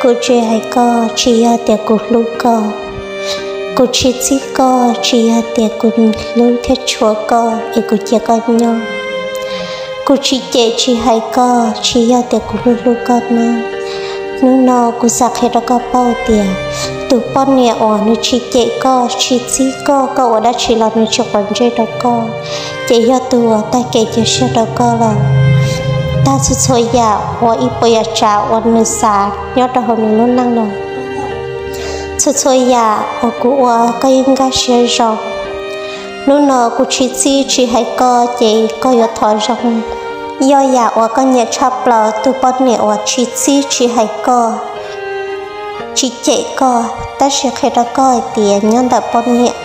Kuv tsis hais koj tsis yog tias kuv hlub koj. Kuv tsis txib koj tsis yog tias kuv hlub thiab tshua koj es kuv cia koj nyob. Kuv tsis cem tsis hais koj tsis yog tias kuv hlub hlub koj nawb. Hnub no kuv xav qhia rau koj paub tias tus poj niam uas nws tsis cem koj tsis txib koj, koj ua dab tsi los nws tsis quav ntsej rau koj, ces yog tus uas tag kev cia siab rau koj lawm. Tag txhua txhua yam uas ib puas yam tsav uas nws xav nyob rau hauv nws lub neej los, txhua txhua yam uas kuv ua koj yeej nkag siab zoo. Hnub no kuv tsis txib tsis hais koj ces koj yuav thov zoo. Yog yam uas koj nyiam tshaj plaws tus poj niam uas tsis txib tsis hais koj, tsis cem koj, tab sis qhia rau koj hais tias nyob ntawm poj niam,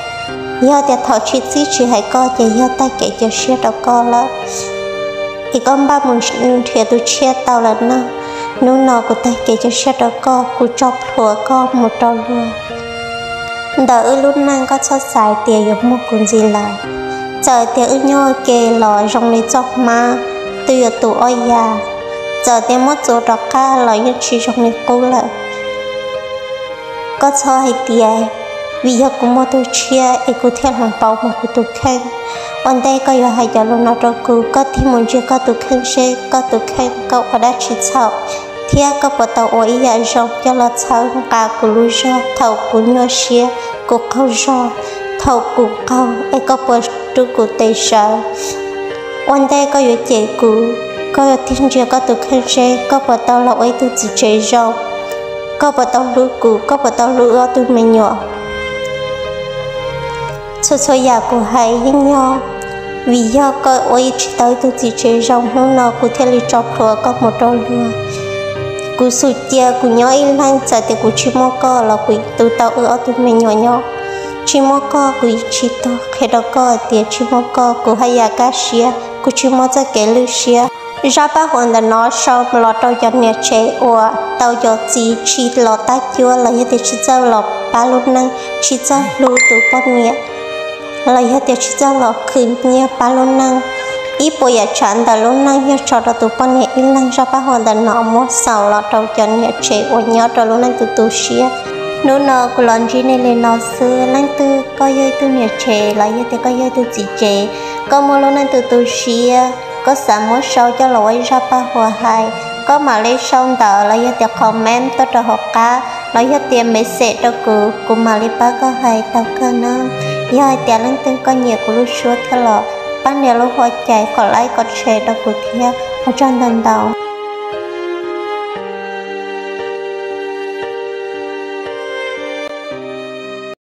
yog tias thaum tsis txib tsis hais koj ces yog tag kev cia siab rau koj lawm, es koj npaj mus nrhiav tus tshiab tau lawm no. Hnub no kuv tag kev cia siab rau koj, kuv tso plhuav koj mus rau luag. Ntawm wb lub neej koj txhob xav tias yuav muaj kuv ntxiv lawm. Txawm tias wb nyob ua ke los zoo li txoj hmab twb yuav tu ob ya, txawm tias muab txuas rov qab los yeej tsis zoo li qub lawm. Koj txhob hais tias vim yog kuv muaj tus tshiab es kuv thiaj hloov pauv mus kuv tus kheej. Ua ntej koj yuav hais cov lus no rau kuv, koj tig mus ntsia koj tus kheej seb koj tus kheej koj ua dab tsi txhaum, thiab koj puas tau ua ib yam zoo coj los txhawb nqa kuv lub zog thaum kuv nyuaj siab, kuv qaug zog, thaum kuv qaug es koj puas rub kuv tes sawv. Ua ntej koj yuav cem kuv, koj yuav tig ntsia koj tus kheej seb koj puas tau los ua ib tug txiv tsev zoo, koj puas tau hlub kuv, koj puas tau hlub wb ob tug me nyuam. Txhua txhua yam kuv hais yeej yog vim yog koj ua tsis tau ib tug txiv tsev zoo, hnub no kuv thiaj li tso plhuav koj mus rau luag. Kuv xum cia kuv nyob ib leeg, txawm tias kuv tsis muaj koj los kuv tu tau wb ob tug me nyuam nyob. Tsis muaj koj kuv tsis tuag, qhia rau koj tias tsis muaj koj kuv haj yam kaj siab, kuv tsis muaj txoj kev lwj siab. Zaj paj huam ntawm no sau los rau cov niam tsev uas tau cov txiv tsis los tab cuab los yog tias tsis txawj los pab lub neej, tsis txawj hlub tus poj niam, los yog tias tsis txawj los khwv nyiaj pab lub neej. Ib puas yam tsav ntawm lub neej yog tso rau tus poj niam ib leeg. Zaj paj huam ntawm no muab xaus los rau cov niam tsev uas nyob rau lub neej tu tu siab. Hnub no kuv los ntsib nej li no xwb. Leej twg koj yog ib tug niam tsev los yog tias koj yog ib tug txiv tsev, koj muaj lub neej tu tu siab, koj xav muab sau coj los ua ib zaj paj huam hais, koj mam li sau ntawv los yog tias comment tuaj rau hauv qab los yog tias message rau kuv, kuv mam li pab koj hais tau kawg nawb. Yog hais tias leej twg koj nyiam kuv lub suab thiab los pab nias lub hua cais kom like kom share rau kuv thiab, ua tsaug ntau ntau.